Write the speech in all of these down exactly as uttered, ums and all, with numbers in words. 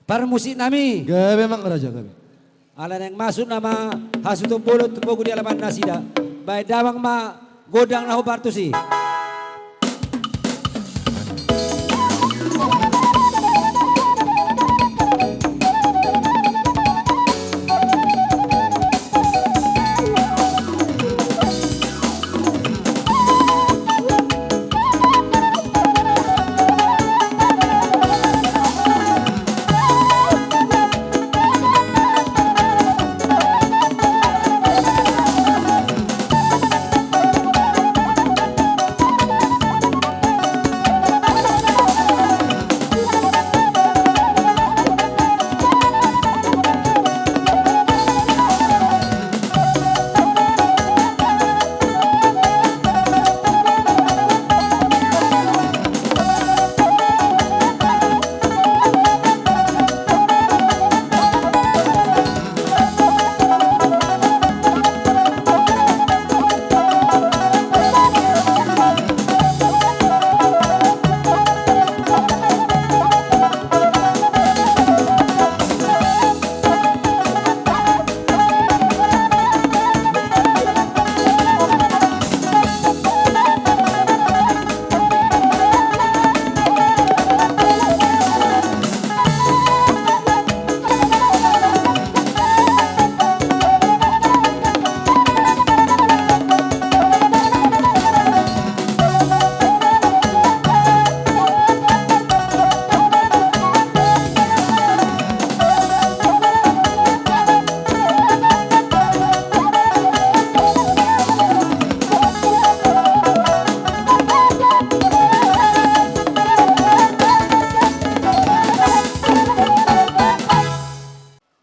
Parmusik nami. Gabe amang raja, gabe. Ala naeng masuk nama hasuhuton bolon tu pogu di alaman nasida. Baen damang ma gondang na hombar tusi.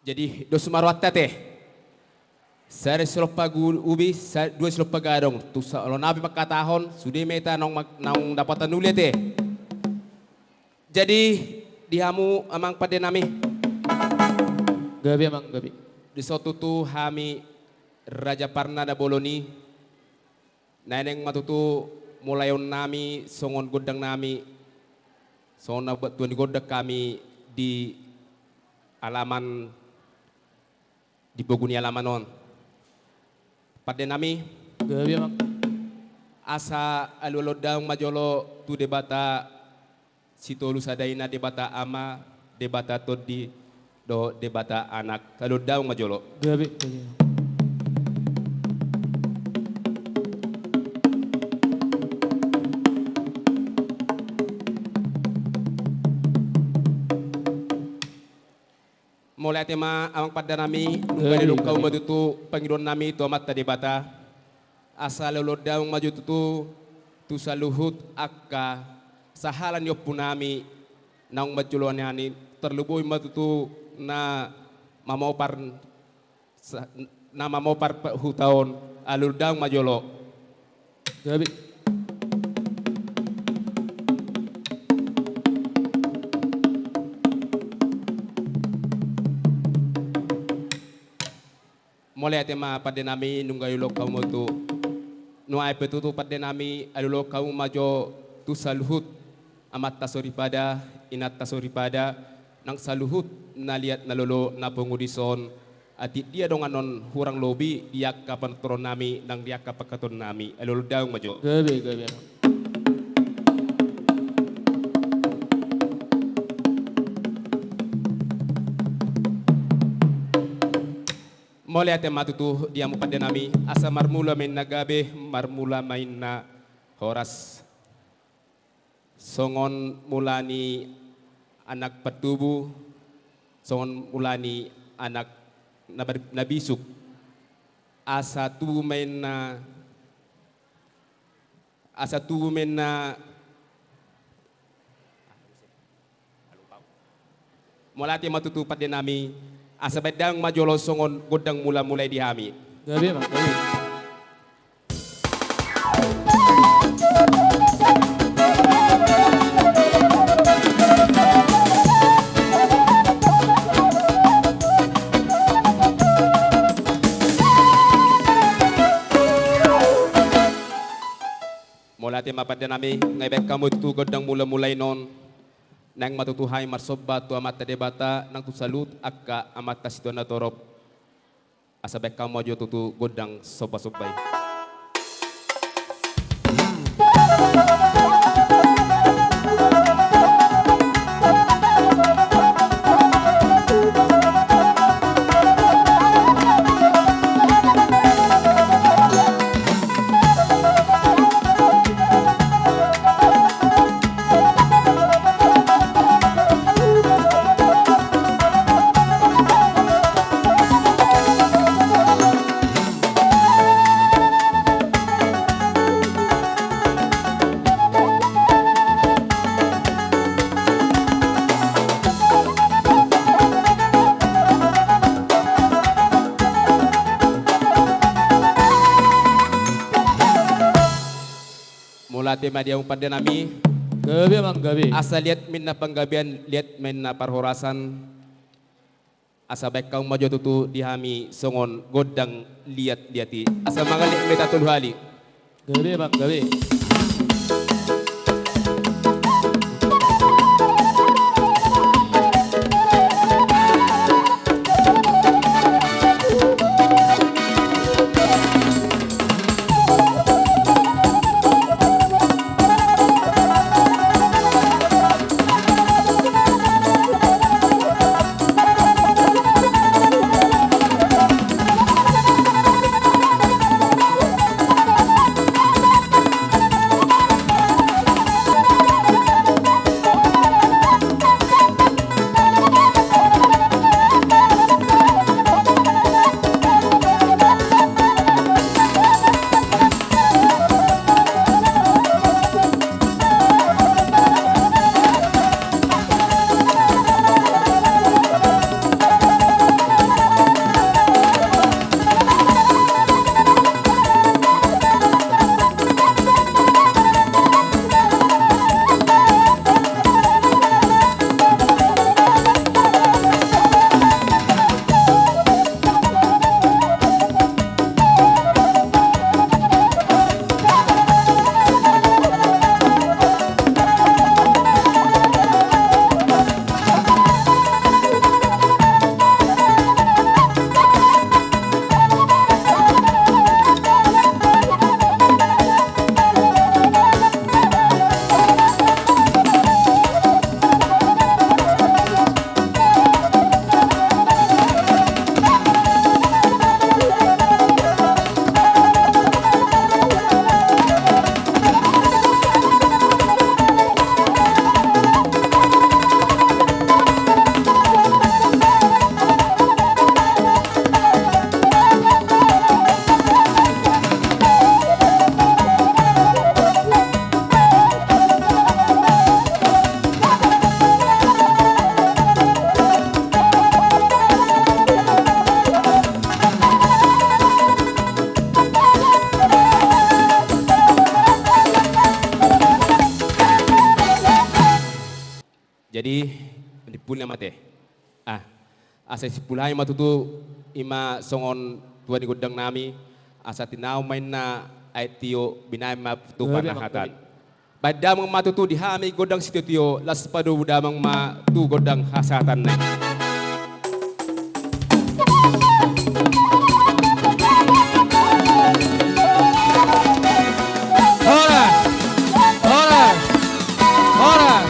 Jadi dos ma rohanta ate. Sada silompa gu-, ubi, sa-, dua silompa gadong. Tu sa-, olo nami mangkatahon, sude ma hita naung ma-, naung dapotan uli ate. Jadi di hamu amang pande nami. Gabe amang, gabe. Dison tutu hami Raja Parna na bolon i. Naeng ma tutu mulaion nami songon gondang nami, songon na tuan ni gondang hami di alaman, di pogu ni alaman on. Pande nami. Gabe amang. Asa alualuhon damang ma jolo tu Debata Sitolu Sada i na Debata Ama, Debata Tondi, dohot Debata Anak. Alualuhon damang ma jolo. Gabe, gabe. Mauliate ma amang pande nami, nunga diulahon hamu ma tutu pangidoan nami tu Amanta Debata. Asa alualuhon damang ma jolo tutu tu saluhut angka sahala ni ompu nami naung manjoloani, tarlumobi ma tutu na mamopar sa-, na mamopar pa-, huta on, alualuhon damang ma jolo. Gabe. Mauliate ma pande nami, nunga diulahon hamu ma tutu. Nuaeng pe tutu pande nami, alualuhon hamu ma jo tu saluhut amanta soripada, inanta soripada, nang saluhut na liat na lolo na pungu dison, atik dia dongan on hurang lobi di angka panuturon nami nang di angka panghataion nami, alualuhon damang ma jo. Gabe, gabe. Mauliate ma tutu di hamu pande nami, asa marmula ma inna gabe, marmula ma inna horas. Songon mula ni anak patubu, songon mula ni anak na bar-, na bisuk. Asa tubu ma inna, asa tubu ma inna. Mauliate ma tutu pande nami, asa baen damang ma jolo songon gondang mula-mula i di hami. Gabe ma, gabe. Mauliate ma pande nami, nunga dibaen hamu tutu gondang mula-mula i non. Naeng ma tutu hami marsomba tu Amanta Debata nang tu saluhut angka amanta situan na torop. Asa baen hamu ma jo tutu gondang somba-somba i. Mauliate ma di hamu pande nami. Gabe amang gabe. Asa liat ma inna panggabean, liat ma inna parhorasan. Asa baen hamu ma jo tutu di hami songon gondang liat-liat i. Asa mangaliat ma hita tolu hali. Gabe amang gabe. Jadi, dimpuli nama te. Ah, asa disimpul hami ma tutu, i ma songon tua ni gondang nami, asa tinaon ma inna aek tio, binaen ma tu panahatan. Baen damang ma tutu di hami gondang sitio-tio, laos padomu damang ma tu gondang hasahatan na i. Horas! Horas! Horas!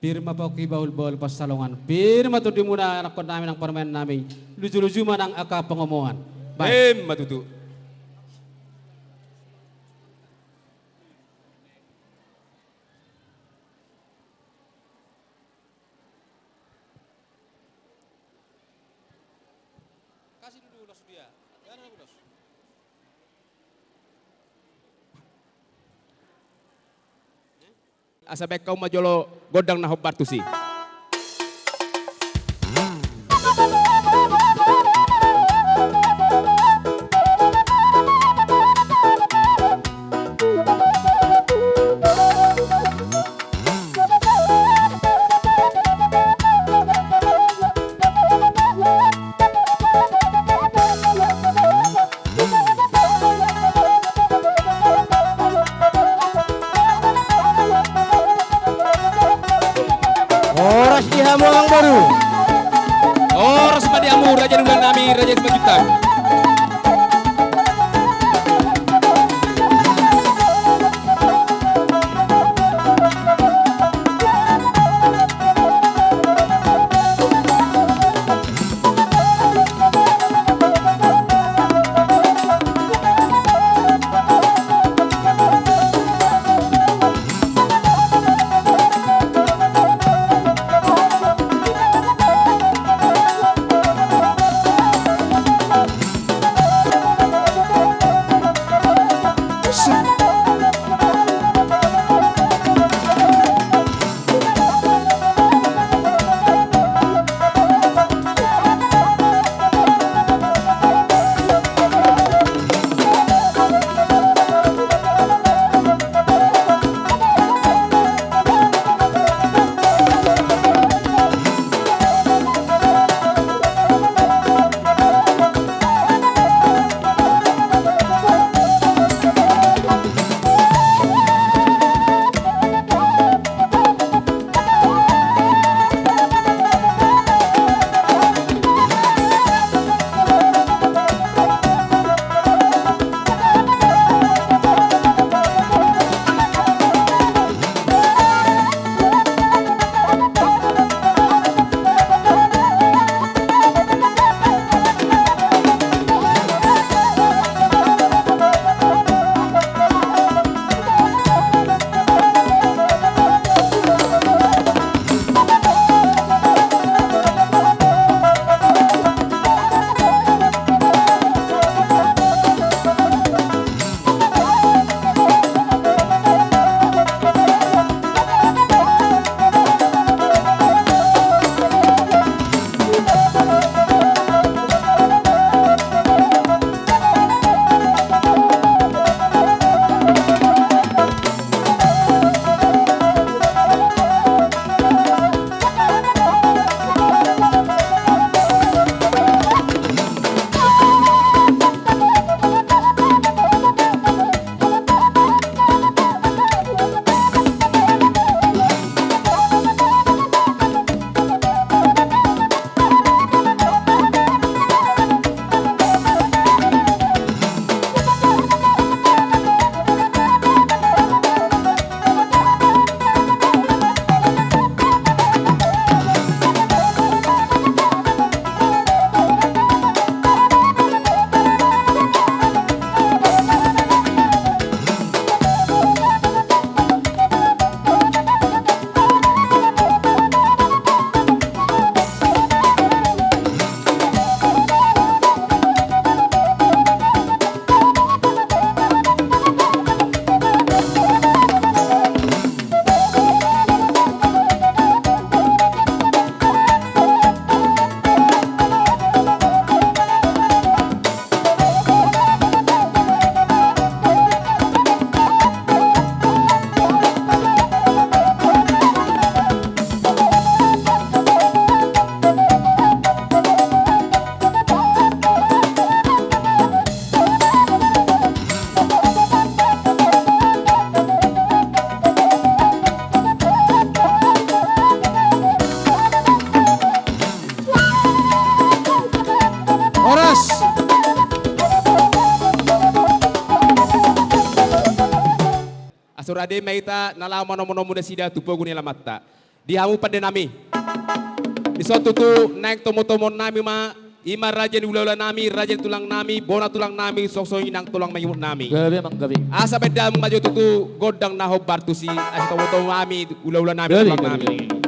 Pir ma pongki bahul-bahul pansalongan, pir ma tondimuna anakkon nami nang parumaen nami, luju-luju ma nang angka pangomoan. Baen. Ima tutu. Kasih dulu, Los, dia. Jangan dulu, Los. Asa baen hamu ma jolo gondang na hombar tusi. Di hamu amangboru. Horas ma di hamu raja ni ulaon nami, Raja Simanjuntak. Horas. Asa ro ate ma hita na laho manomu-nomu nasida tu pogu ni alamanta. Di hamu pande nami, dison tutu naeng tomo-tomoon nami ma, i ma raja ni hula-hula nami, raja ni tulang nami, bona tulang nami, songon i nang tulang na imut nami. Gabe manggabe. Asa baen damang ma jo tutu gondang na hombar tusi, asa tomo-tomo hami hula-hula nami, gabe, tulang gabe, nami, gabe.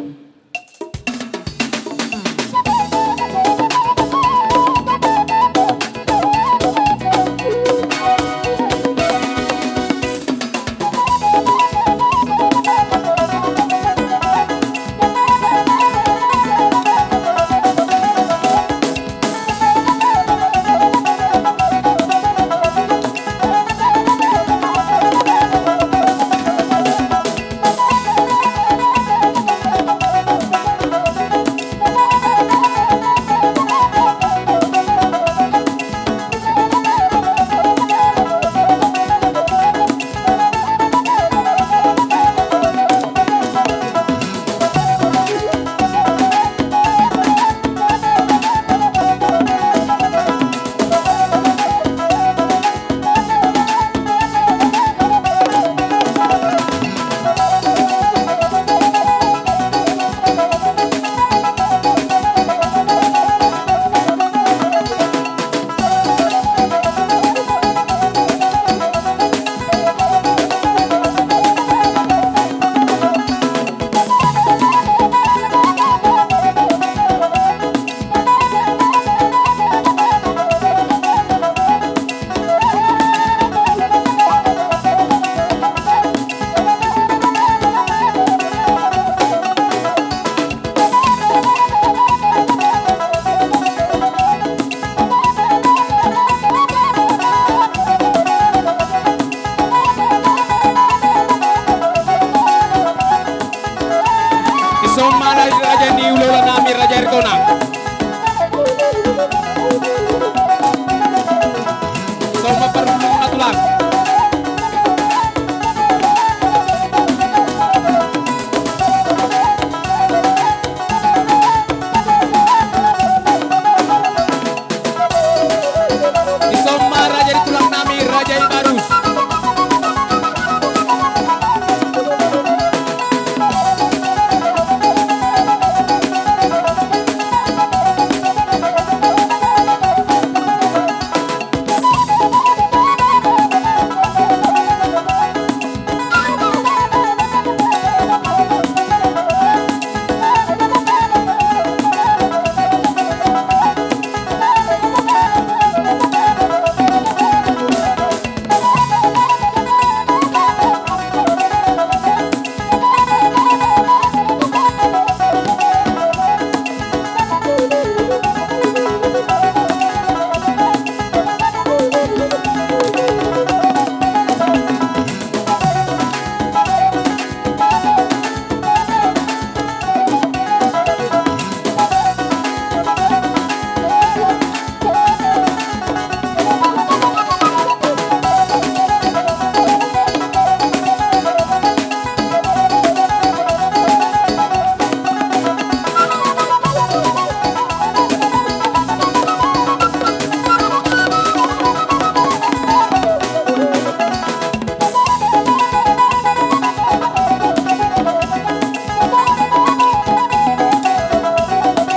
Dison ma raja ni hulahula nami, Raja Aritonang. Dison ma parhundulmuna, Tulang. Dison ma raja ni tulang nami, Raja i Barus.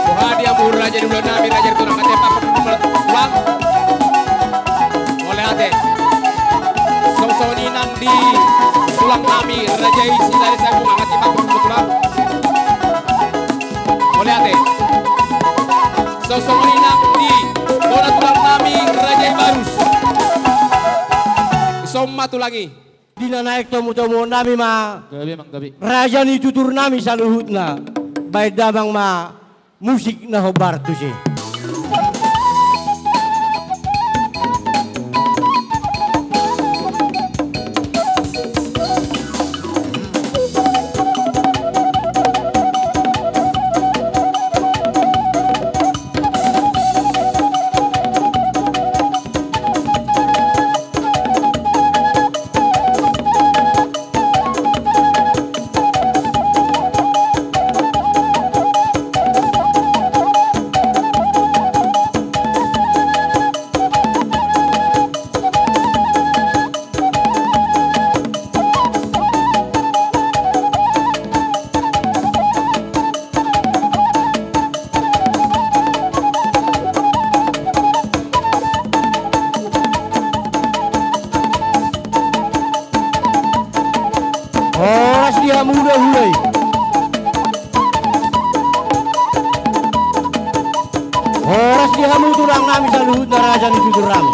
Boha di hamu raja ni hulahula nami, Raja Aritonang, ate, paparhundulmuna, Tulang. Mauliate. Songon i nang di tulang nami, Raja i Sitari Sabungan, ate, paparhundulmuna, Tulang. Mauliate. Songon i nang di bona tulang nami, Raja i Barus. Dison ma, Tulang, i. Di na naeng tomutomuon nami ma, gabe, Amang, gabe, raja ni tutur nami saluhutna. Baen damang ma musik na hombar tusi. Horas di hamu hulahula i. Horas di hamu tulang nami saluhutna, raja ni tutur nami.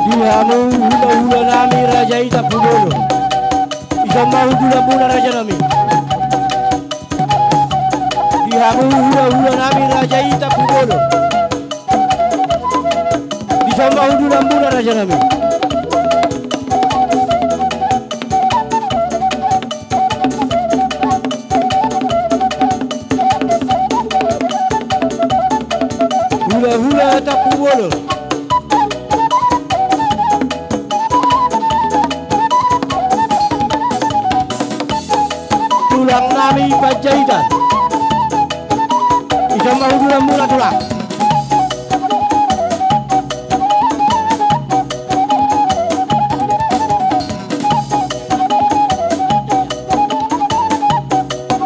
Di hamu hulahula nami, raja i Tampubolon. Dison ma hundulanmuna, raja nami. Di hamu hulahula nami, raja i Tampubolon. Dison ma hundulanmuna, raja nami. Tulang nami Panjaitan. Ison ma hudulanmuna, tulang.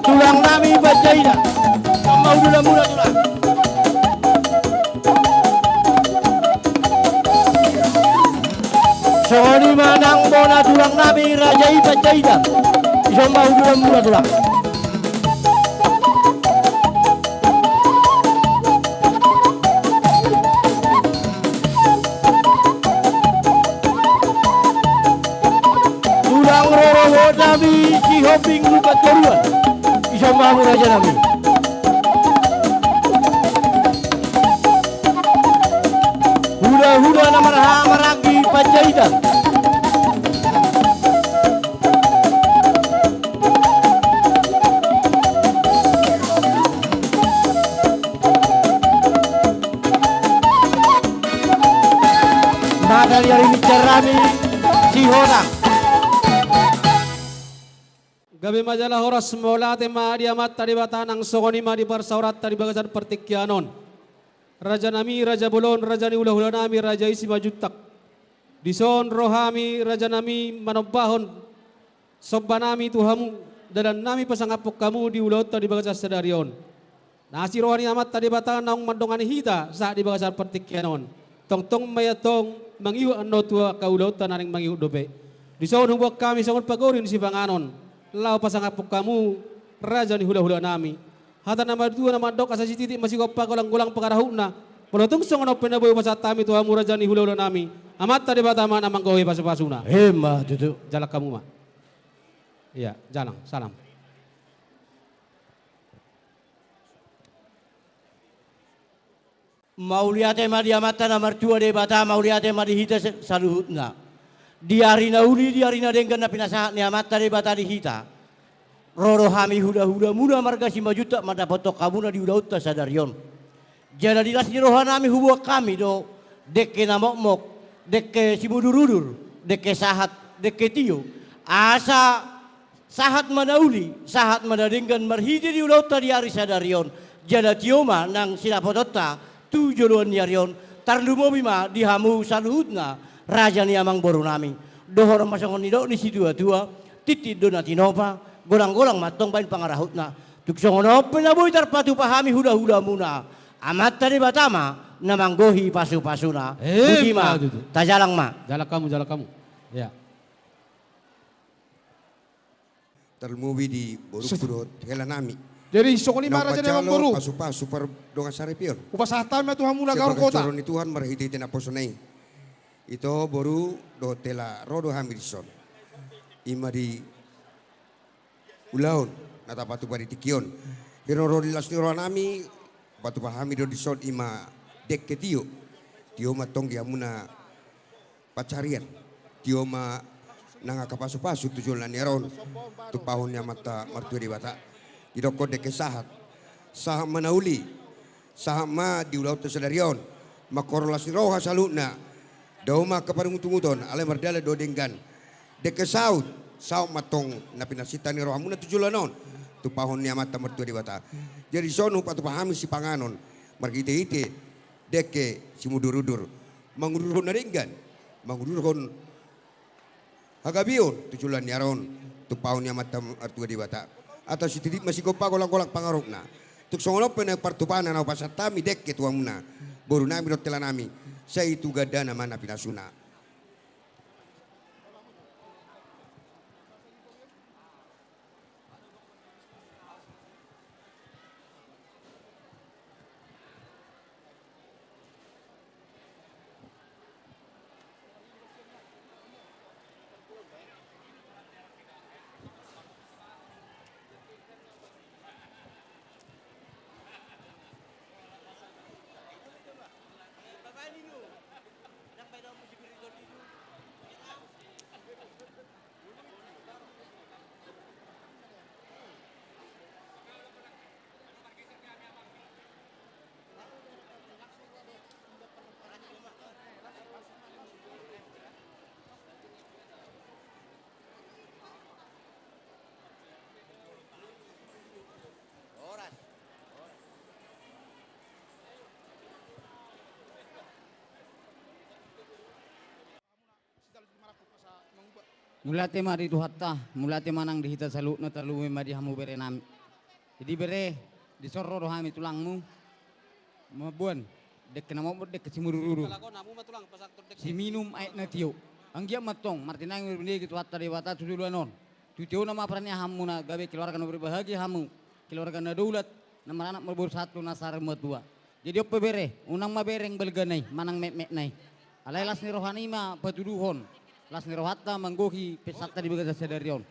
Tulang nami Panjaitan. Ison ma hudulanmuna, tulang. Songon i ma nang bona tulang nami raja i Panjaitan. Ison ma hudulanmuna, tulang. Tulang rorobot nami Sihombing Lumban Toruan. Ison ma hamu, raja nami. Hulahula na marhaha maranggi Panjaitan. Mata ni ari ni carami Sihotang. Gabe ma jala horas, mauliate ma di Amanta Debata, nang songon i ma di parsaoranta di bagasan partingkian on. Raja nami, raja bolon, raja ni hulahula nami, raja i Simanjuntak. Dison ro hami, raja nami, manombahon somba nami tu hamu, dalan nami pasangaphon hamu di ulaonta di bagasan sadari on. Na asi roha ni Amanta Debata naung mandongani hita sahat di bagasan partingkian on. Tongtong ma i antong mangihut annon tu angka ulaonta na naeng mangihut dope. Dison huboan hami songon pagorin sipanganon laho pasangaphon hamu, raja ni hulahula nami. Hata na matua na mandok, asa sititik ma sigompa, golang-golang pangarahutna. Molo tung songon on pe na boi hupasahat hami tu hamu, raja ni hulahula nami, Amanta Debata ma na manggohi pasu-pasuna. Emma tutu. Jalang hamu ma. Ia, jalang, salam. Mauliate ma di Amanta na martua Debata, mauliate ma di hita se-, saluhutna. Di ari na uli, di ari na denggan na pinasahat ni Amanta Debata di hita, ro do hami hulahulamuna marga Simanjuntak mandapothon hamuna di ulaonta sadari on. Jala di las ni roha nami huboan hami do dengke na mokmok, dengke simudur-udur, dengke sahat, dengke tio. Asa sahat ma na uli, sahat ma na denggan marhite di ulaonta di ari sadari on. Jala tio ma nang sidapotonta tu joloan ni ari on, tarlumobi ma di hamu saluhutna, raja ni amangboru nami. Dohonon ma songon nidok ni situa-tua, tintin do na tinopa, golang-golang ma antong baen pangarahutna. Tung songon on pe na boi tarpatupa hami hulahulamuna, Amanta Debata ma na manggohi pasu-pasuna. Emma tutu. Boti ma, tajalang ma. Jalang hamu, jalang hamu. Ia. Tarlumobi di borungku dohot hela nami. Jadi songon i ma, raja ni amangboru, pasu-pasu pardongan saripeon. Hupasahat hami ma tu hamu na gaor kota. Sian bagas joro ni Tuhan marhite-hite naposona i. Ito boru dohot hela, ro do hami dison. I ma di ulaon na tapatupa di tingki on. Hira ro di las ni roha nami, patupa hami do dison i ma dengke tio. Tio ma antong di hamuna pansarian. Tio ma nang angka pasu-pasu tu joloan ni ari on, tumpahon ni Amanta martua Debata. Didokkon dengke sahat, sahat ma na uli, sahat ma di ulaonta sadari on. Mangkorhon las ni roha saluhutna. Dao ma angka pangungut-unguton, alai mardalan do denggan. Dengke saut, saut ma antong na pinarsinta ni rohamuna tu joloan on, tumpahon ni Amanta martua Debata. Jadi dison hupatupa hami sipanganon marhite-hite dengke simudur-udur, mangudurhon na denggan, mangudurhon hagabeon tu joloan ni ari on, tumpahon ni Amanta martua Debata. Asa sititik ma sigompa, golang-golang pangarahutna. Tung songon on pe na partupana na hupasahat hami dengke tu hamuna, boru nami dohot hela nami, sai tu gandana ma na pinasuna. Mauliate ma di Tuhanta, mauliate ma nang di hita saluhutna, tarlumobi ma di hamu berenami. Jadi bere, dison ro do hami tulangmu mamboan dengke na mokmok, dengke simudurudur, siminum aek na tio. Anggiat ma antong martinangi marbinege Tuhanta Debata tu joloan on. Tu tiona ma parniahanmuna gabe keluarga na berbahagia hamu, keluarga na daulat, na maranak marboru satu, na saur matua. Jadi on pe bere, unang ma bereng balgana i manang metmetna i. Alai las ni rohana i ma patuduhon las ni rohanta manggohi pestanta di bagasan sadari on.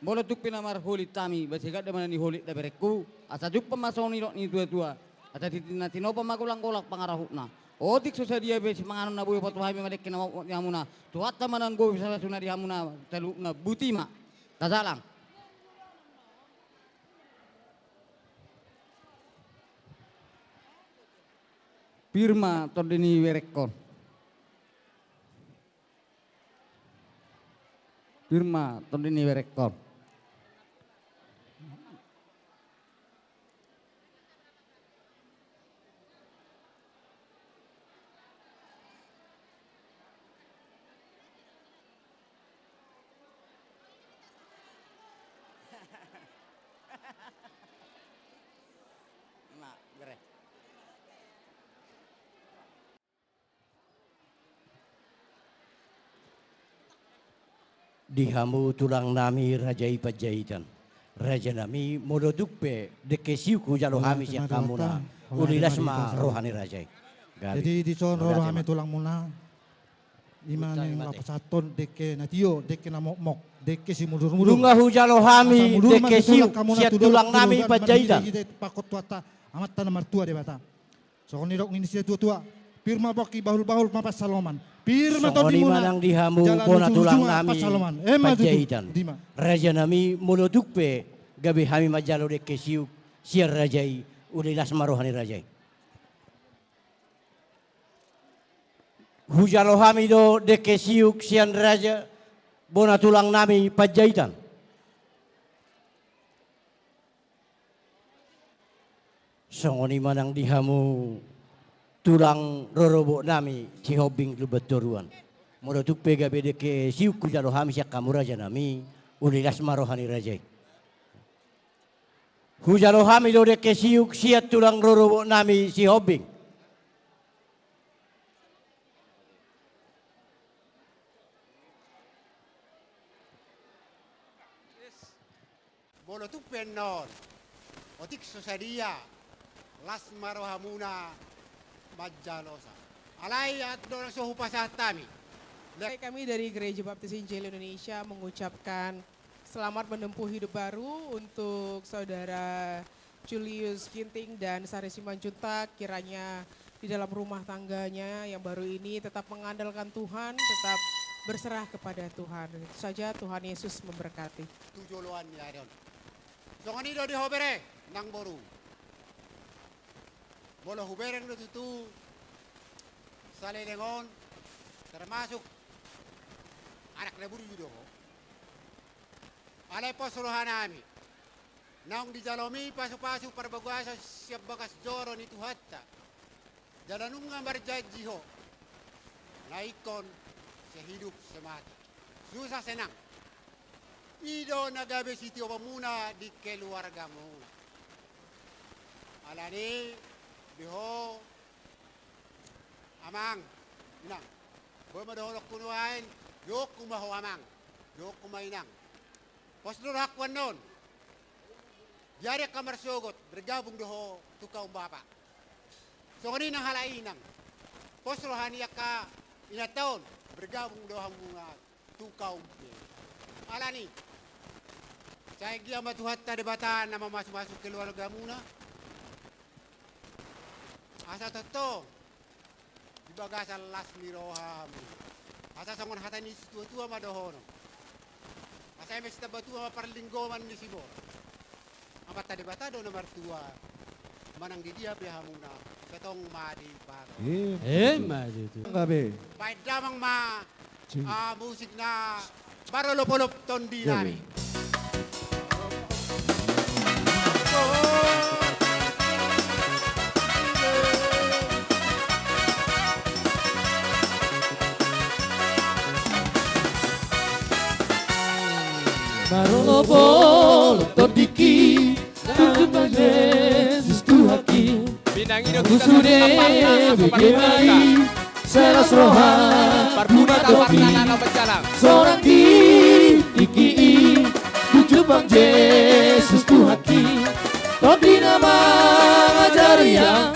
Molo tung pe na marholit hami, ba sai ganda ma na niholit da berengku, asa jumpang ma songon nidok ni natuatua. Asa titi na tinopa ma golanggolang pangarahutna. Otik so sadia be sipanganon na boi, pasahat hami ma dengke na mokmok di hamuna. Tuhanta ma na manggohi pasupasuna di hamuna saluhutna. Botima. Tajalang. Pir ma tondi ni berengkon. Pir ma tondi ni berengkon. Ima, bere. Di hamu tulang nami raja i Panjaitan. Raja nami, molo tung pe dengke siuk hujalo hami sian hamuna, uli las ma roha ni raja i. Jadi dison ro hami tulangmuna. Ima naeng pasahathon dengke na tio, dengke na mokmok, dengke simudurmudur. Nunga hujalo hami dengke siuk sian tulang nami Panjaitan. Pakon Tuhanta, Amanta na martua Debata. Songon nidok ni situatua, pir ma pongki, bahulbahul ma pansalongan. Pir ma tondimuna, jala luju-luju ma pansalongan. Songon i ma nang di hamu bona tulang nami Panjaitan. Ima. Raja nami, molo tung pe gabe hami manjalo dengke siuk sian raja i, uli las ma roha ni raja i. Hujalo hami do dengke siuk sian raja, bona tulang nami Panjaitan. Songon i ma nang di hamu tulang rorobot nami Sihombing Lumbantoruan. Molo tung pe gabe dengke siuk hujalo hami sian hamu raja nami, uli las ma roha ni raja i. Hujalo hami do dengke siuk sian tulang rorobot nami Sihombing. Molo tung pe annon, otik so sadia, las ma rohamuna manjalosa. Alai adong na so hupasahat hami. Baik, kami dari Gereja Baptis Injil Indonesia mengucapkan selamat menempuh hidup baru untuk Saudara Julius Ginting dan Sari Simanjuntak, kiranya di dalam rumah tangganya yang baru ini tetap mengandalkan Tuhan, tetap berserah kepada Tuhan. Itu saja, Tuhan Yesus memberkati. Tu joloan ni ari on. Songon i do di ho bere nang boru. Molo hubereng do tutu saleleng on, termasuk anak na burju do ho. Alai pos rohanami, naung dijalomi pasupasu parbagason sian bagas joro ni Tuhanta. Jala nunga marjanji ho, na ingkon sehidup semati, susah senang. I do na gabe sitioponmuna di keluargamuna. Alani di ho amang, inang. Boi ma dohononku nuaeng, jokku ma ho amang, jokku ma inang. Pos do rohangku annon. Di ari angka marsogot, bergabung do ho tu kaum bapa. Songon i nang halak inang. Pos roha ni angka inanta on, bergabung do hamuna tu kaum bere. Alani, sai anggiat ma Tuhanta Debata na mamasumasu keluargamuna. Asa tongtong di bagasan las ni roha hamu. Asa songon hata ni situatua ma dohonon. Asa eme sitambatua ma parlinggoman ni siborok. Amanta Debata do na martua. Manang di dia pe hamuna, sai tong ma di paro. Emma tutu. Baen damang ma, ah, musik na marolopolop tondinami. Marolopolop tondingki, tung jumpang Jesus Tuhanki. Binangi do hita sude, bege ma i, sai las roha, parpudi na topi, sonang di tingki i, tung jumpang Jesus Tuhanki. Tondi na mangajari au,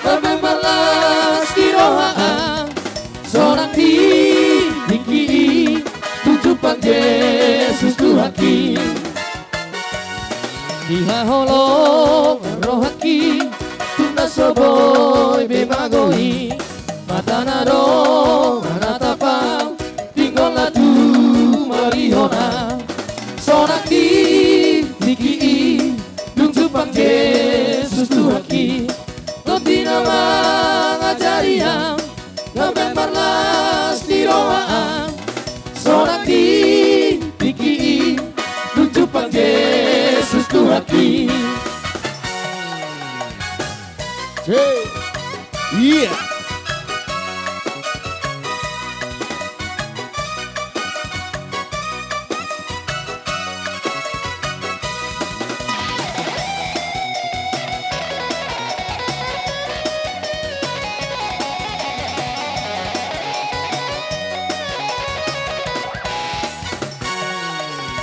marmembar las di roha au, sonang di tingki i, tung jumpang Jesus Tuhanki. Dihaholongi rohangki, tung na so boi be mago i, matana do manatap au, pinggolna tumangihon au, sonang di tingki i, tung jumpang Jesus Tuhanki. Tondi na mangajari au, marmembar las di roha au, sonang di tingki i, tung jumpang Jesus Tuhanki. Hey. Iya.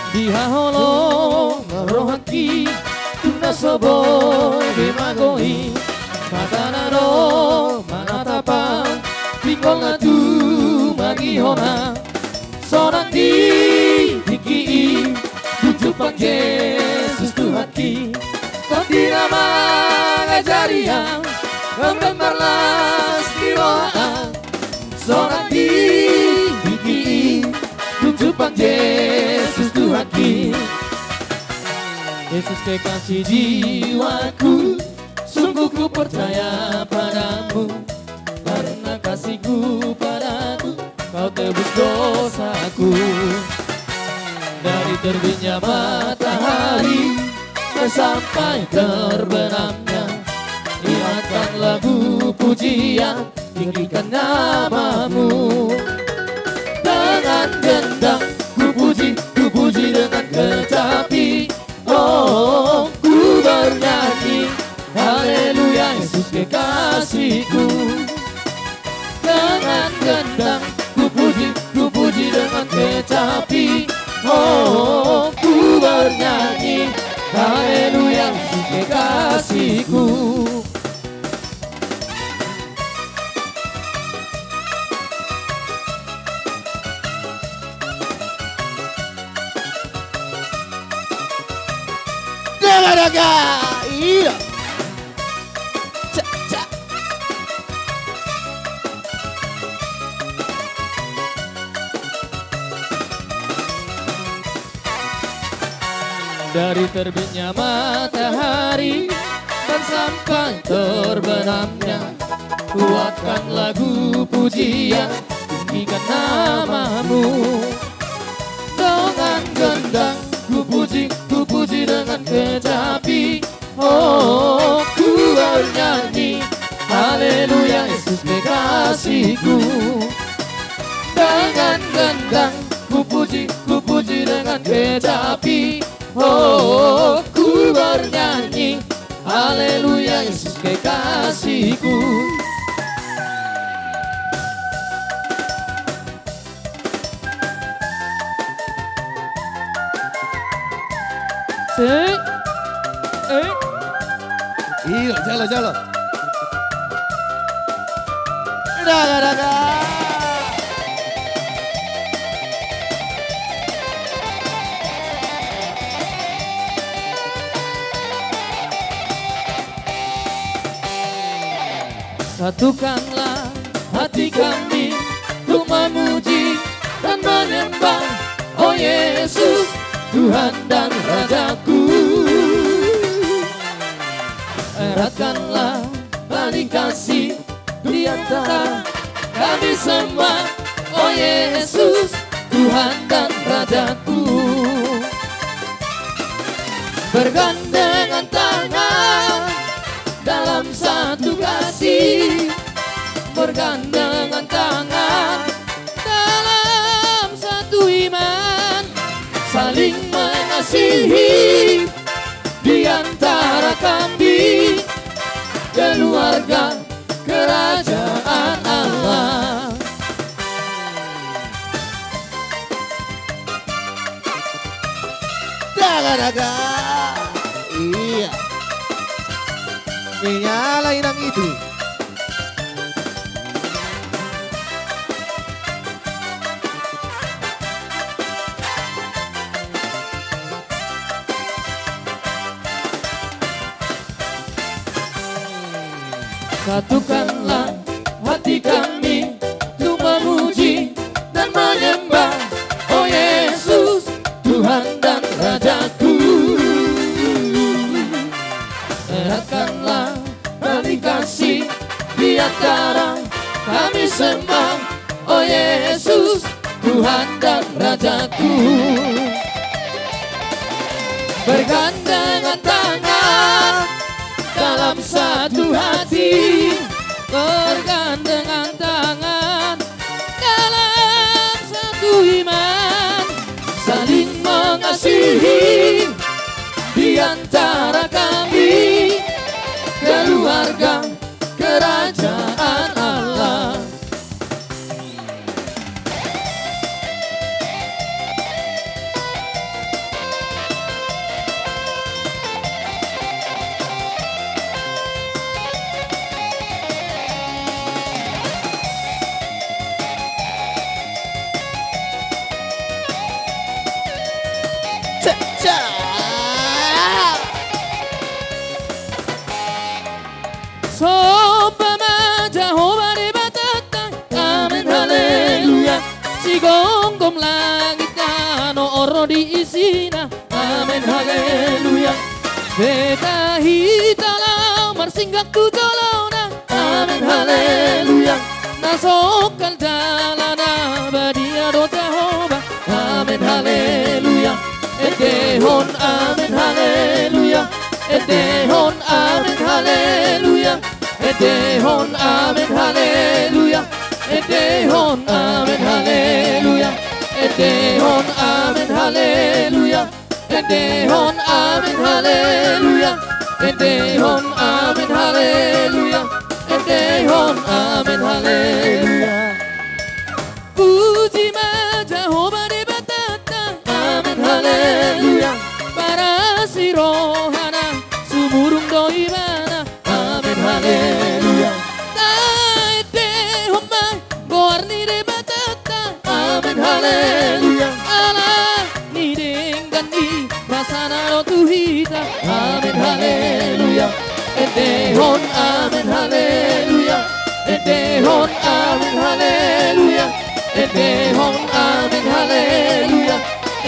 Dihaholongi rohangki, tung na so boi be mago i, matana do manatap au, pinggolna tumangihon au, sonang di tingki i, tung jumpang Jesus Tuhanki. Tondi na mangajari au, marmembar las di roha au, sonang di tingki i, tung jumpang Jesus Tuhanki. Yesus kekasih jiwaku, sungguh ku percaya padamu, karena kasihmu padaku, kau tebus dosaku. Dari terbitnya matahari sampai terbenamnya, iatkan lagu pujian, tinggikan namamu. Dengan gendang ku puji, ku puji dengan kecapi, oh, ku bernyanyi, haleluya, Yesus kekasihku. Dengan gendang ku puji, ku puji dengan kecapi, oh, ku bernyanyi, haleluya, Yesus kekasihku. Daga, daga. Iya. Cak, cak. Dari terbitnya matahari dan sampai terbenamnya, kuatkan lagu pujian, tinggikan namamu. Dengan gendang ku puji, ku puji dengan kecapi, oh, ku bernyanyi, haleluya, Yesus kekasihku. Dengan gendang ku puji, ku puji dengan kecapi, oh, ku bernyanyi, haleluya, Yesus kekasihku. Sik. Eh. Iya, jalo, jalo. Daga, daga. Satukanlah hati kami untuk memuji dan menyembah, oh Yesus, Tuhan dan Rajaku. Eratkanlah tali kasih di antara kami semua, oh Yesus, Tuhan dan Rajaku. Bergandengan tangan dalam satu kasih, bergandengan tangan dalam satu iman, saling Mengasihi di antara kami, keluarga kerajaan Allah. Daga, daga. Iya. Menyala inang itu. Satukanlah hati kami untuk memuji dan menyembah, oh Yesus, Tuhan dan Rajaku. Eratkanlah tali kasih di antara kami semua, oh Yesus, Tuhan dan Rajaku. Bergandengan tangan dalam satu hati, bergandengan tangan dalam satu iman, saling mengasihi di antara kami, keluarga kerajaan Allah. Ca, ca. Somba ma Jahowa Debatanta, amen haleluya. Sigomgom langit tano on ro di isina, amen haleluya. Beta hita laho marsinggak tu jolona, amen haleluya. Na songkal dalanna, badia do Jahowa, amen haleluya. Endehon amen haleluya. Endehon amen haleluya. Endehon amen haleluya. Endehon amen haleluya. Endehon amen haleluya. Endehon amen haleluya. Endehon amen haleluya. Endehon amen haleluya. Puji ma Jahowa Debatanta, amen haleluya. Paras ni rohana, sumurung do ibana, amen haleluya. Taendehon ma goar ni Debatanta, amen haleluya. Ala ni denggan ni basana do tu hita, amen haleluya. Endehon amen haleluya. Endehon amen haleluya. Endehon amen haleluya.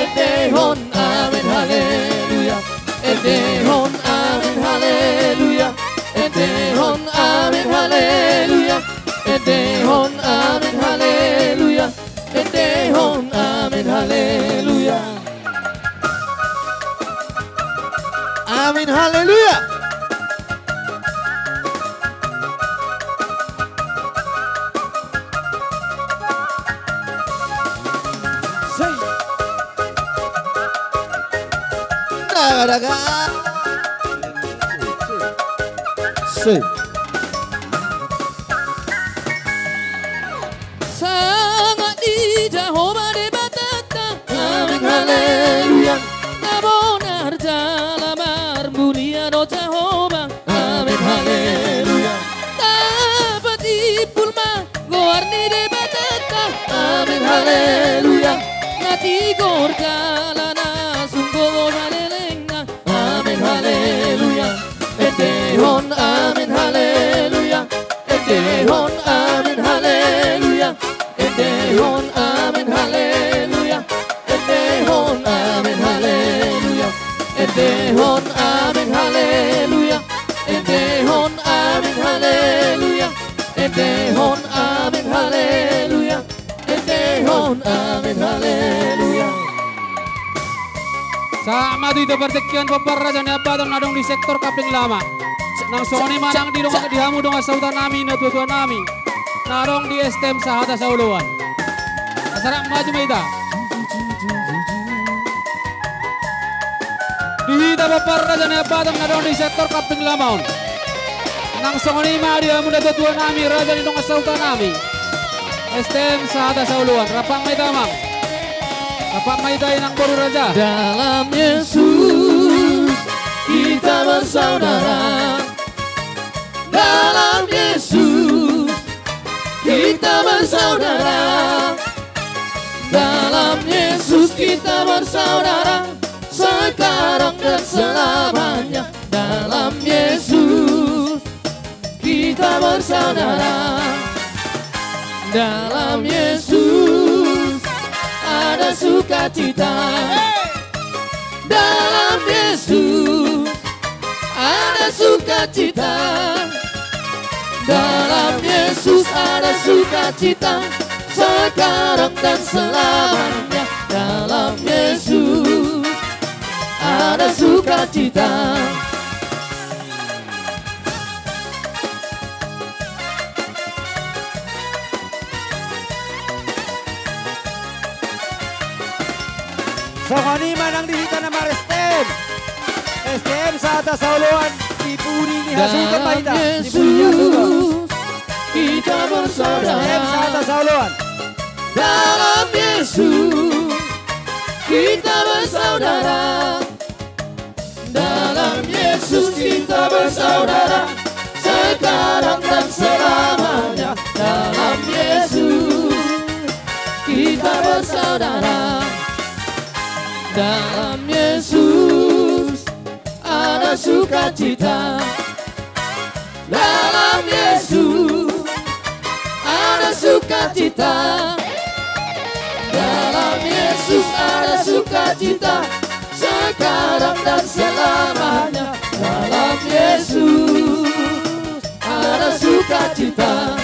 Endehon amen haleluya. Endehon amen haleluya. Endehon amen haleluya. Endehon amen haleluya. Endehon amen haleluya. Amen haleluya. Sei. Daga, daga. Sei. Sangap di Jahowa Debatanta, amen haleluya. Na bonar jala marmulia do Jahowa, amen haleluya. Tapatimbul ma goar ni Debatanta, amen haleluya. Na tigor jala na sungkun do salelengna, amen haleluya. Endehon amen haleluya. Endehon amen haleluya. Endehon amen haleluya. Endehon amen haleluya. Endehon amen haleluya. Endehon amen haleluya. Endehon amen haleluya. Endehon amen haleluya. Sahat ma tu hita partingkian pomparan Raja Nai Ambaton na adong di sektor Kapling Lama. Nang songon i ma nang di dongan, di hamu dongan sahuta nami, natua-tua nami na adong di S T M Sahata Saoloan. Asa rap maju ma hita. Di hita pomparan Raja Nai Ambatang na adong di sektor Kampung Lama on. Nang songon i ma di hamu natuatua nami, raja ni dongan sahuta nami, S T M Sahata Saoloan. Rap ma hita, amang. Rap ma hita, inang boru raja. Dalam Yesus kita bersaudara. Dalam Yesus kita bersaudara. Dalam Yesus kita bersaudara, sekarang dan selamanya. Dalam Yesus kita bersaudara. Dalam Yesus ada sukacita. Dalam Yesus ada sukacita. Dalam Yesus ada sukacita, sekarang dan selamanya. Dalam Yesus ada sukacita. Songon i ma nang di hita na mar-S T M. S T M Sahata Saoloan, di pudi ni hasuhuton ma hita. Di pudi ni hasuhuton. Dalam Yesus kita bersaudara. S T M Sahata Saoloan. Dalam Yesus kita bersaudara. Dalam Yesus kita bersaudara, sekarang dan selamanya. Dalam Yesus kita bersaudara. Dalam Yesus ada sukacita. Dalam Yesus ada sukacita. Dalam Yesus ada sukacita, sekarang dan selamanya. Dalam Yesus ada sukacita.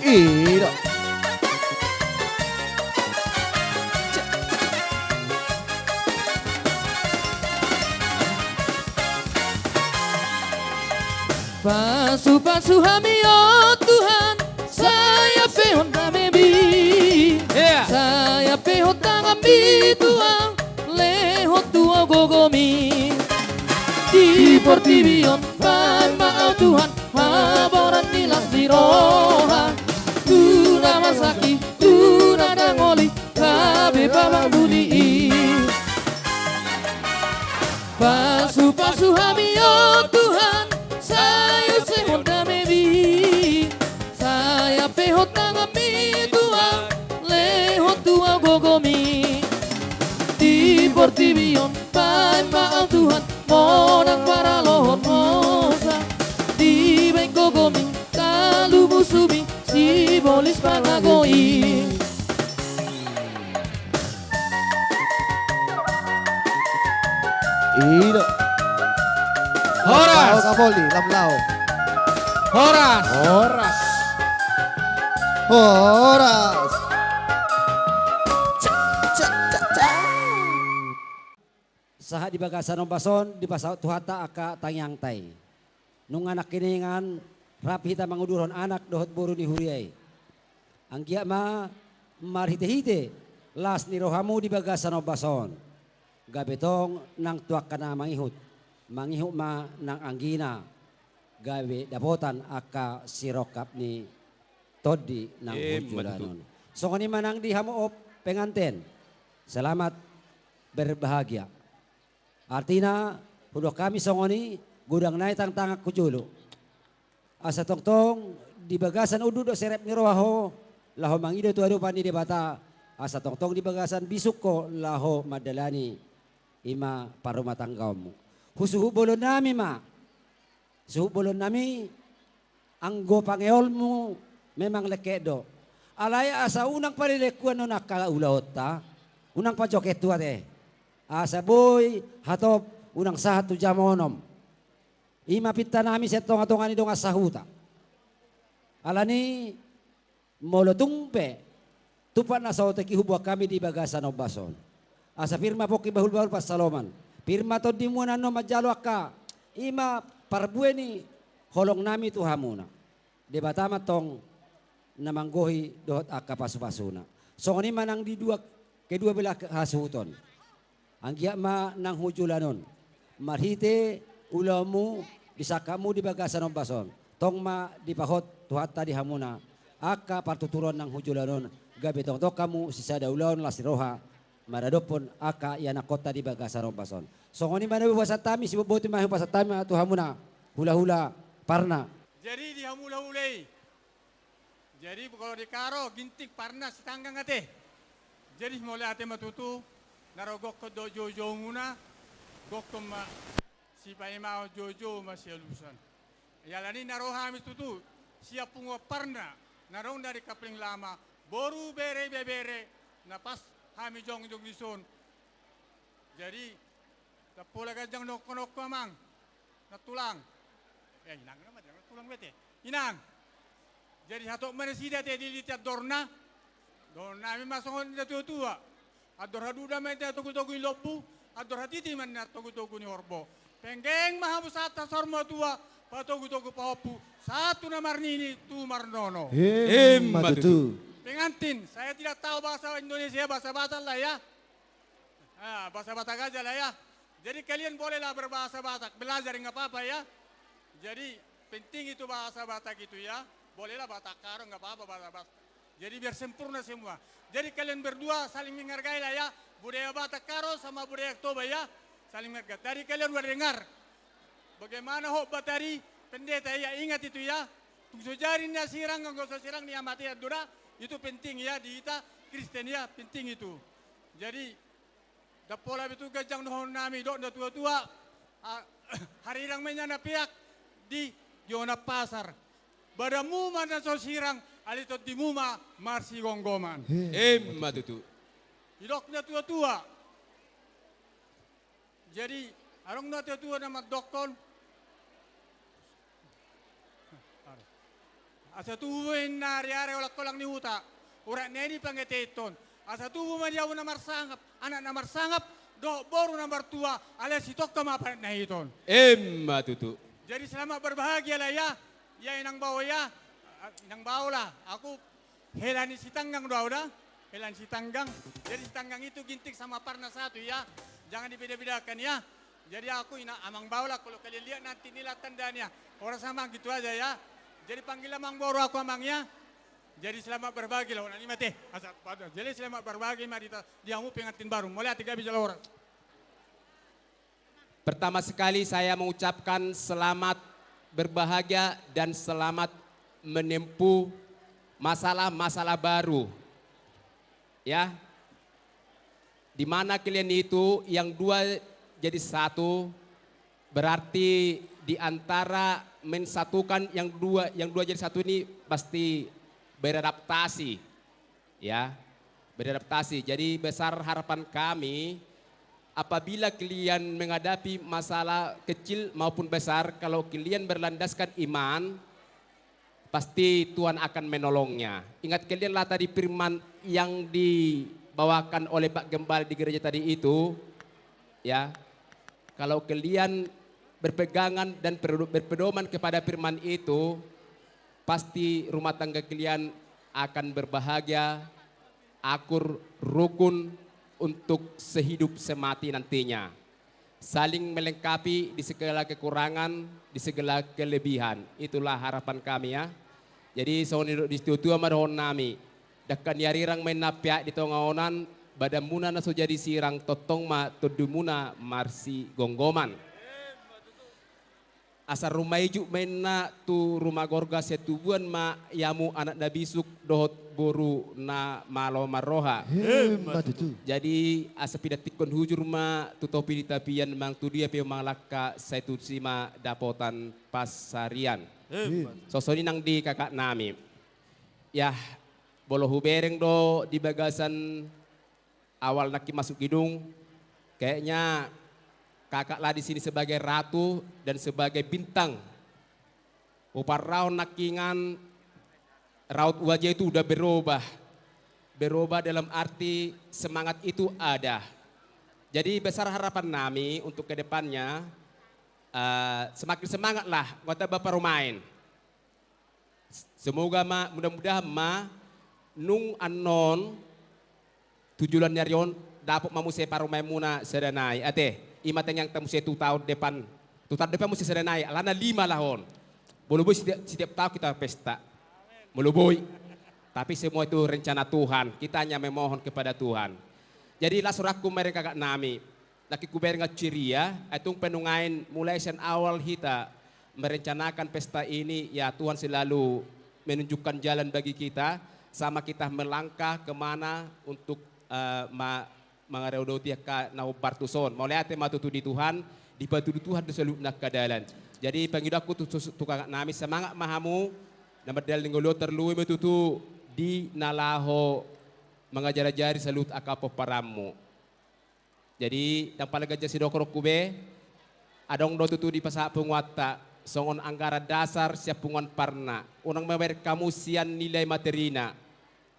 Ida. Pasupasu hami, o Tuhan, sai ampehon damemi. Iya. Sai ampehon tanganmi, Tuhan, lehon tu au gogomi. Di portibi on baen ma au, Tuhan, haboran ni las ni roha, tu na marsakit, tu na dangol i, gabe pamanguli i. Pasupasu hami, o Tuhan, sai usehon damemi. Sai ampehon tanganmi, Tuhan, lehon tu au gogomi. Di portibi on baen ma au, Tuhan, monang maralohon hosa. Dibaen gogomi talu musumi, sibolis pangago i. Ida. Horas. Lam laho, Kapolri, lam laho. Horas. Horas. Horas. Cak, cak, cak, cak. Sahat di bagasan ombas on, dipasahat Tuhanta angka tangiangta i. Nunga nangkiningan rap hita mangudurhon anak dohot boru ni huria i. Anggiat ma marhitehite las ni rohamu di bagasan ombas on, gabe tong nang tu angka na mangihut, mangihut ma nang anggina, gabe dapotan angka sirongkap ni tondi nang, eh, hujuluan on. Songon i ma nang di hamu, o penganten. Selamat berbahagia. Artina, hudok hami songon i, godang nai tangtangan tu jolo. Asa tongtong di bagasan unduk dohot serep ni roha ho laho mangido tu adopan ni Debata, asa tongtong di bagasan bisuk ho laho mandalani, i ma parrumatanggaonmu. Husuhut bolon nami ma. Suhut bolon nami, anggo pangeolmu memang lengket do. Alai asa unang palelengkuan on angka ulaonta, unang pajoket tu ate. Asa boi hatop unang sahat tu jam onom. I ma pinta nami sian tongatonga ni dongan sahuta. Alani, molo tung pe tumpak na saotik i huboan hami di bagasan ombas on, asa pir ma pongki bahulbahul pansalongan. Pir ma tondimuna annon manjalo angka, i ma parbue ni holongnami tu hamuna. Debata ma antong na manggohi dohot angka pasupasuna. Songon i ma nang di dua, kedua belah hasuhuton. Anggiat ma nang hu joloan on, marhite ulaonmu, disangkapmu di bagasan ombas on, tong ma dipahot Tuhanta di hamuna angka partuturon nang hu joloan on, gabe tongtong hamu sisada ulaon las ni roha maradophon angka ianakhonta di bagasan ombas on. Songon i ma na hupasahat hami, sibotboti ma hupasahat hami ma tu hamuna hulahula Parna. Jadi di hamu hulahula i, jadi molo di Karo, Ginting, Parna, Sitanggang ate. Jadi mauliate ma tutu, na ro gokhon dohot joujoumuna, gokhon ma sipaimaon, joujou ma sialusan. Ialani na ro hami tutu sian punguan Parna, na adong dari Kapling Lama, boru, bere, ibebere, na pas hami jongjong dison. Jadi ndang pola ganjang dohononku amang, nantulang. Eh, inang nama, nantulang be ate. Inang. Jadi hatop ma nasida ate diliti andorna. Dohononnami ma songon natuatua: Andor haduda ma inna togutogu ni lombu, andor hatiti ma inna togutogu ni horbo. Penggeng ma hamu sahat saur matua, patogutogu pahompu, sahat tu na marnini tu marnono. Emma tutu. Pengantin, saya tidak tahu bahasa Indonesia, bahasa Batak lah ya. Ah, bahasa Batak aja lah ya. Jadi kalian bolehlah berbahasa Batak, belajar, nggak apa-apa ya. Jadi penting itu bahasa Batak itu ya. Bolehlah Batak Karo, nggak apa-apa bahasa Batak. Jadi biar sempurna semua. Jadi kalian berdua saling menghargai lah ya. Budaya Batak Karo sama budaya Toba ya. Saling menghargai. Tadi kalian udah dengar bagaimana khotbah tadi, pendeta ya, ingat itu ya. Tung so jadi na sirang, anggo so sirang ni amatean do da. Itu penting ya di hita Kristen ya, penting itu. Jadi ndang pola be tutu ganjang dohononnami, dok natuatua. A, harirang ma inna na peak di, di onan pasar. Badanmu ma na so sirang, alai tondimu ma marsigomgoman. Emma tutu. Didok natuatua. Jadi adong natuatua na mandokkon, asa tubu ma inna ariari, holangkolang ni huta, urat ni aek i pangetehon. Asa tubu ma di hamu na marsangap, anak na marsangap dohot boru na martua, alai sitongka ma panat na hiton. Emma tutu. Jadi selamat berbahagia lah ya. Ya, inang bao ya. Inang bao lah. Aku hela ni Sitanggang do au da. Hela ni Sitanggang. Jadi Sitanggang itu Ginting sama Parna satu ya. Jangan dibeda-bedakan ya. Jadi aku ina amang bao lah, kalau kalian lihat nanti inilah tandanya. Horas amang, gitu aja ya. Jadi panggil amang bao ro aku amang ya. Jadi selamat berbagi lah, nang i ma ate. Asa pada. Jadi selamat berbagi ma di ta-, di hamu pengantin baru. Mauliate, gabe jala horas. Pertama sekali saya mengucapkan selamat berbahagia dan selamat menempuh masalah-masalah baru. Ya. Di mana kalian itu yang dua jadi satu, berarti di antara mensatukan yang dua, yang dua jadi satu ini pasti beradaptasi. Ya, beradaptasi. Jadi besar harapan kami, apabila kalian menghadapi masalah kecil maupun besar, kalau kalian berlandaskan iman, pasti Tuhan akan menolongnya. Ingat kalian lah tadi firman yang dibawakan oleh Pak Gembala di gereja tadi itu, ya. Kalau kalian berpegangan dan berdo-, berpedoman kepada firman itu, pasti rumah tangga kalian akan berbahagia, akur, rukun untuk sehidup semati nantinya. Saling melengkapi di segala kekurangan, di segala kelebihan. Itulah harapan kami, ya. Jadi songon i dok di situatua ma dohononnami. Dangka ni arirang ma inna peak di tonga onan, badanmuna na so jadi sirang, tongtong ma tondimuna marsigomgoman. Asa rumah ijuk ma inna tu rumah gorga, sai tubuan ma hamu anak na bisuk dohot boru na malo marroha. Emma tutu. Jadi asa pinantikhon hujur ma tu topi ni tapian, manang tu dia pe mangalangka, sai tusi ma dapotan pansarian. Emma tutu. Songon i nang di kakaknami. Ya, molo hubereng do di bagasan awal nangkin masuk gedung, kayaknya kakak lah di sini sebagai ratu dan sebagai bintang. Huparrahon nangkiningan raut wajah itu udah berubah. Berubah dalam arti semangat itu ada. Jadi besar harapan nami untuk ke depannya, eh, semakin semangatlah anggota Bapak Rumain. Semoga ma, mudah-mudahan ma, nung annon tu joloan ni ari on, dapot ma muse parumaenmuna sada nai. Ate, i ma tangiangta muse tu taon depan. Tu taon depan muse sada nai, alana lima lah on. Molo boi setiap, setiap taon kita pesta. Molo boi. Tapi semua itu rencana Tuhan. Kita hanya memohon kepada Tuhan. Jadi las rohangku marende kakak nami. Nangkin hubereng acara i, ai tung pe nuaeng mulai sian awal hita merencanakan pesta ini, ya Tuhan selalu menunjukkan jalan bagi kita, sama kita melangkah ke mana untuk, eh, ma-, mangaradoti angka na hombar tuson. Mauliate ma tutu di Tuhan, dipatudu Tuhan do saluhutna angka dalan. Jadi pangidoanku tu, tu, tu kakak nami, semangat ma hamu, na mardalan di ngolu on, tarlumobi ma tutu di na laho mangajar-ajari saluhut angka pomparanmu. Jadi, ndang pola ganjang sidohononku be, adong do tutu dipasahat punguanta, songon anggaran dasar sian punguan Parna. Unang mamereng hamu sian nilai materina.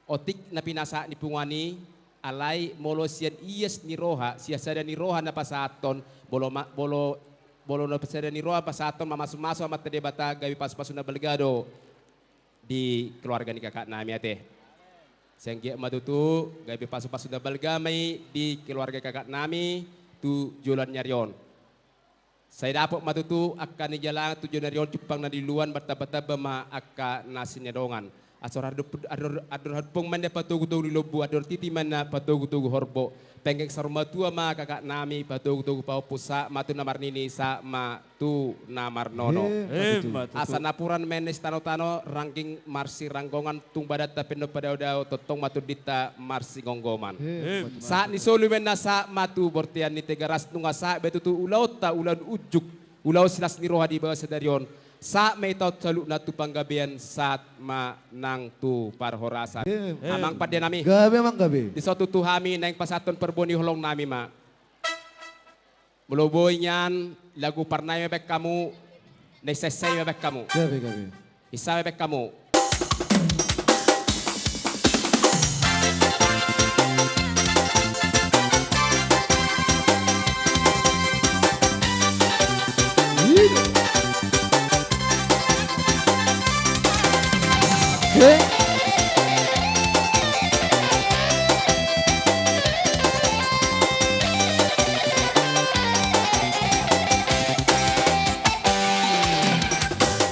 Otik na pinasahat ni punguan i, alai molo sian ias ni roha, sian sada ni roha na pasahathon, molo ma-, molo, molo na sada ni roha pasahathon, mamasu-masu Amanta Debata, gabe pasu-pasu na balga do di keluarga ni kakak nami ate. Sai anggiat ma tutu, gabe pasu-pasu na balga ma i di keluarga kakak nami tu joloan ni ari on. Sai dapot ma tutu angka na nijalangan tu joloan ni ari on, jumpang na niluluan, martamba-tamba ma angka na siniadongan. Asor andor, andor, andor hadumpong ma na patogu-togu ni lombu, andor titi ma na patogu-togu horbo. Penggeng saur matua ma kakak nami, patogu-togu pahompu, sahat ma tu na marnini, sahat ma tu na marnono. Emma tutu. Emma tutu. Asa napuran ma na sitano-tano, rangging marsiranggongan, tung badanta pe na umpadao-dao, tongtong ma tondinta marsigomgoman. Emma tutu. Sahat ni solu ma na sahat ma tu bontean ni Tigaras, nunga sahat be tutu ulaonta, ulaon unjuk, ulaon silas ni roha di bagasan sadari on. Sahat ma hita on saluhutna tu panggabean, sahat ma nang tu parhorasan. Emma. Amang pande nami. Gabe, amang, gabe. Dison tutu hami naeng pasahathon parbue ni holong nami ma. Molo boi nian, lagu Parna i ma baen hamu, na insainsa i ma baen hamu. Gabe, gabe. Insa ma baen hamu. He?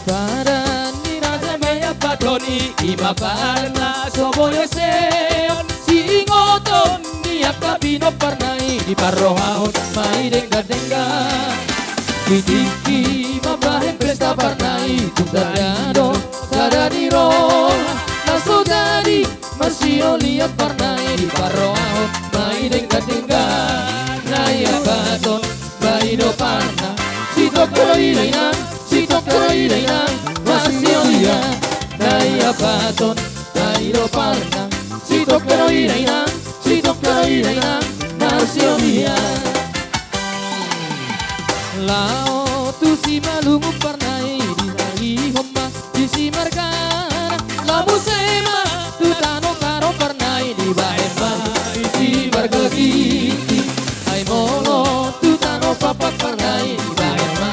Padan ni raja na i, padan i, i ma padan na so boi ese on, siingoton ni angka pinomparna i diparrohahon ma i denggan-denggan. Di tingki mambahen pesta Parna i, tung taida do sada ni roha na so jadi marsiolian Parna i, diparrohahon ma i denggan-denggan. Na i abaton, bahen do Parna, sitongka do i dainang, sitongka do i dainang, marsiolian. Na i abaton, bahen do Parna, sitongka do i dainang, sitongka do i dainang, marsiolian. Laho tu Simalungun Parna i, disalihon ma di Simargana, laho muse ma tu tano Karo Parna i, dibahen ma di Simarga Ginting. Ai molo tu tano Papak Parna i, dibahen ma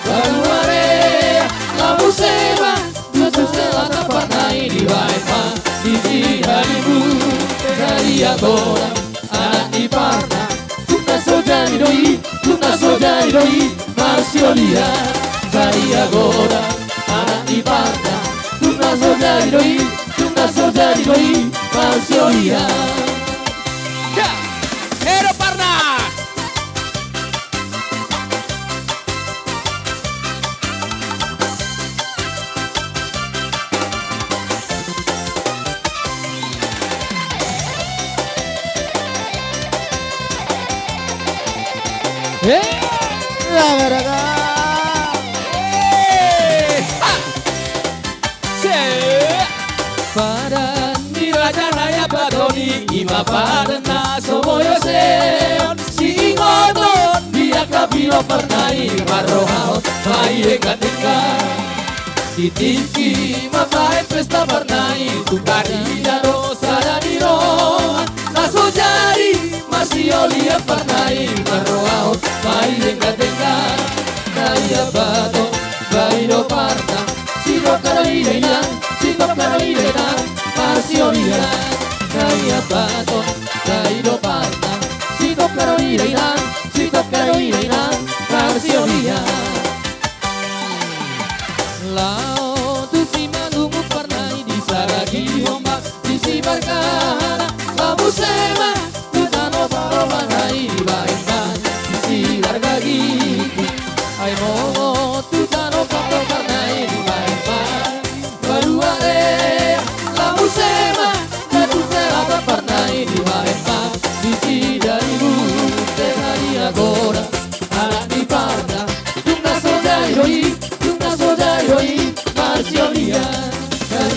Baluarea, laho muse ma tu Selatan Parna i, dibahen ma di Sihalimbun. Sadia godang anak ni Parna, tung na so jadi do i, tung na so jadi do i, marsiolian. Sadia godang anak ni Parna, tung na so jadi do i, tung na so jadi do i, marsiolian. Ya, ero Parna. Eh, la baraka. Eh, ha. Se. Padan ni raja na i, padan i, i ma padan na so boi ese on, siingoton ni angka pinomparna i, diparrohahon ma i denggan-denggan. Di tingki mambahen pesta Parna i, tung taida do sada ni roha na so jadi marsiolian. Ia parna i marrohahon, bahen denggan-denggan. Na ia pato, bahen do parna. Sitongka do i da inang, sitongka do i da inang, marsiolian. Na ia pato, bahen do parna. Sitongka do i da inang, sitongka do i da inang, marsiolian. Laho tu Simalungun parna i disaragi ombak. Di Sibargahana, laho muse ma tu tano Paro parna i dibahen ma di Sidargagiku. Ai molo tu tano Paro parna i dibahen ma Badualea, laho muse ma tu Selatan parna i dibahen ma di Sidalibunteng. Ia gora anak ni parna, tung na so jadi do i, tung na so jadi do i, marsiolian.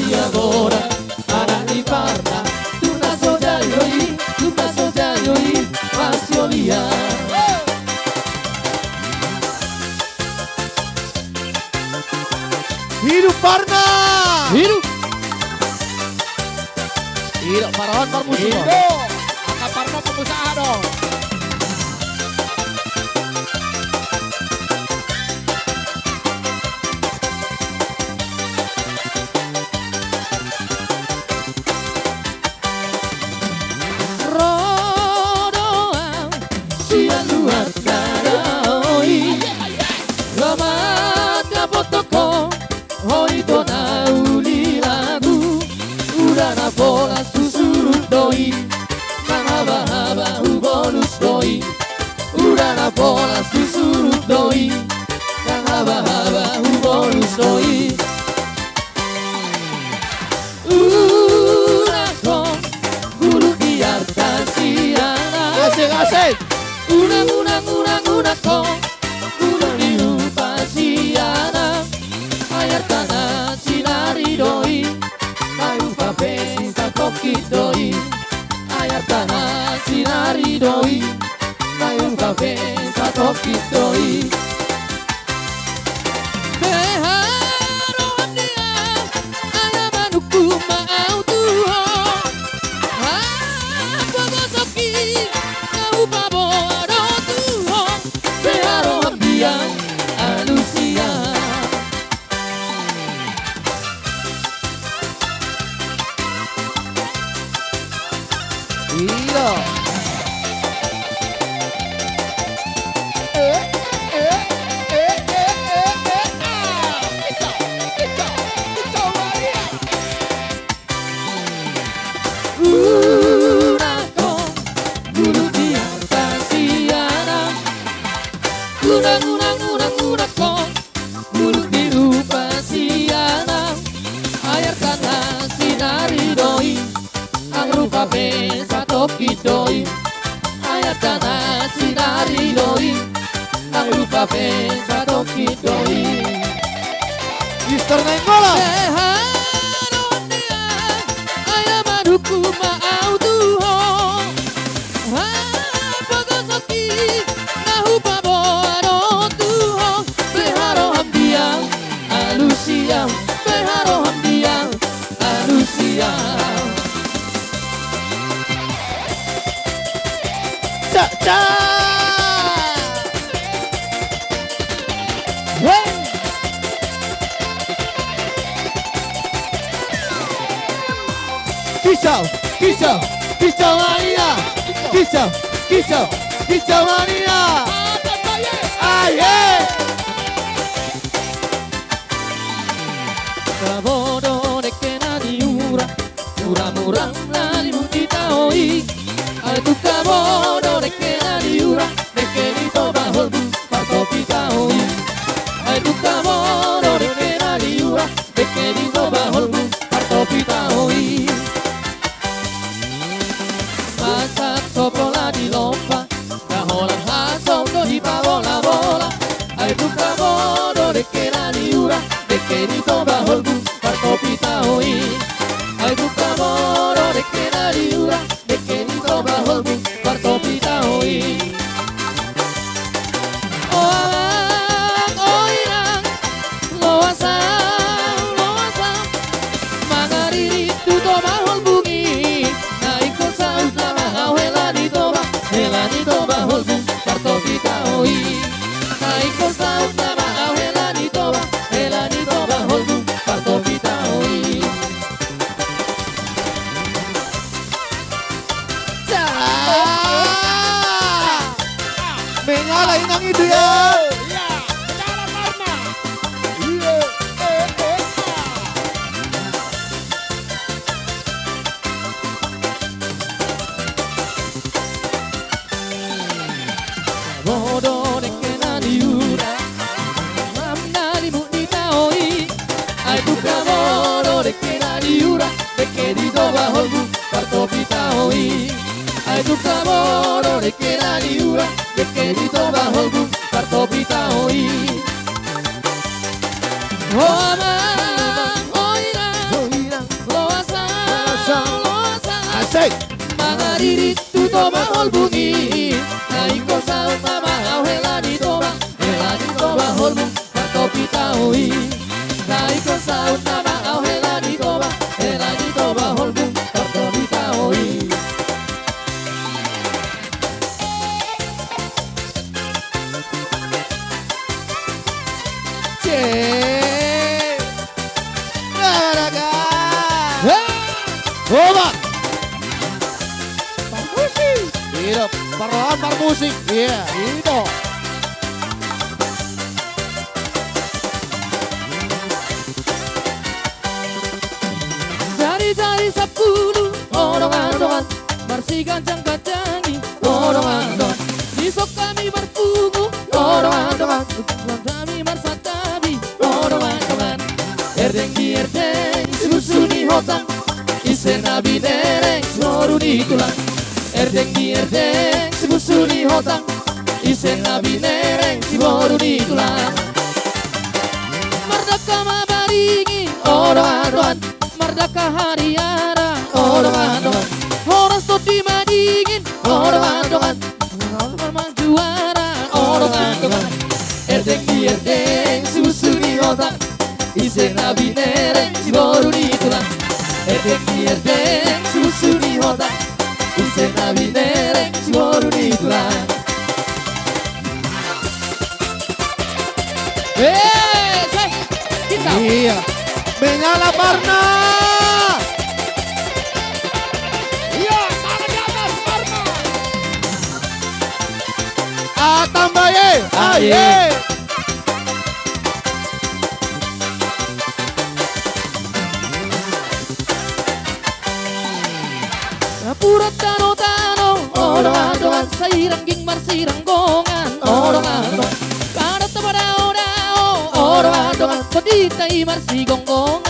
Ia gora anak ni parna, tung na so jadi do i, tung na so jadi do i, marsiolian. Hidup parna! Hidup! Hidup parna, parmusik. Hidup! Angka parna pengusaha dong. Ro do au sian luat na daoh i, laho mandapothon ho, ho i do na uli lagu. Uda na pola susuru do i, nang habahaba hubolus do i. Uda na pola susuru do i, nang habahaba hubolus do i. Unang ho gulut di arta siana. Asik, asik. Unang, unang, unang, unang ho gulut di rupa siana. Ai artana sinari do i, na rupa pe satongkin do i. Ai artana sinari do i, na rupa pe satongkin do i. Beha roham dia, ai manungkun ma au tu ho. Hapogoson i, na hupaboa do tu ho. Beha roham dia, alusia. Iya. Unang ho gulut di arta siana. Unang, unang, unang, unang ho gulut di rupa siana. Ai artana sinari do i, nang rupa pe satongkin do i. Ai artana sinari do i, nang rupa pe satongkin do i. Mister Nainggolan. Beha roham dia, ai manungkun ma au tu ho. Hapogoson i, na hupaboa do tu ho. Beha roham dia, alusia. Beha roham dia, alusia. Ca, ca. Hei. Kicau, kicau, kicau mania. Kicau, kicau, kicau mania. Aye. Tabo do dengke na niura, muramura na nibuti tahi. Ai tung tabo do dengke na niura, dengke ni Toba Holbu, partopi tahi. Ai tung tabo do dengke na niura, dengke ni Toba Holbu, partopi tahi. Masak so pola di lompa, na holan hasong do dipabolabola. Ai tung tabo do dengke na niura, dengke ni Toba Holbu, partopi tahi. Ai tung tabo do dengke na niura, dengke ni Toba Holbu, partopi tahi. O amang, o inang, loas au, loas au mangariri tu Toba Holbu i. Na ingkon saut ma au hela ni Toba, hela ni Dengke na niula, dengke di Toba Holbung, partopi taho i. Ho amang, ho inang, ho inang, loas au, loas au, loas au. Asik. Mangariri tu Toba Holbung i, na ingkon saut nama au hela ni Toba, hela ni Toba Holbung, partopi taho i. Na ingkon saut nama au hela ni Toba, hela ni Toba Holbung, partopi taho i. Cek. Garaga. Hei. Oba. Parmusik. Iya, parmusik. Iya, itu. Jari-jari sampulu, o dongan-dongan, marsiganjang-ganjang i, o dongan-dongan. Dison hami marpungu, o dongan-dongan, dison hami marsantabi, o dongan-dongan. Erdeng di erdeng, sibusu ni hotang, ise na binereng, siboru ni tulang. Erdeng di erdeng, sibusu ni hotang, ise na binereng, siboru ni tulang. Mardangka ma baringin, o dongan-dongan, mardangka hariara, o dongan-dongan. Horas tondi madingin, o dongan-dongan, manjuara, o dongan-dongan. Erdeng di erdeng, sibusu ni hotang, ise na binereng, siboru ni tulang. Erdeng di erdeng, sibusu ni hotang, ise na binereng, siboru ni tulang. Eh, cek. Kita. Iya. Menyala Parna. Iya, tangan di atas, Parna. Ah, tambah, ye. Ah, ye. Napuran tano-tano, o dongan-dongan, sai rangging marsiranggongan, o dongan-dongan. Pada tapadao-dao, o dongan-dongan, tondi ta i marsigonggongan.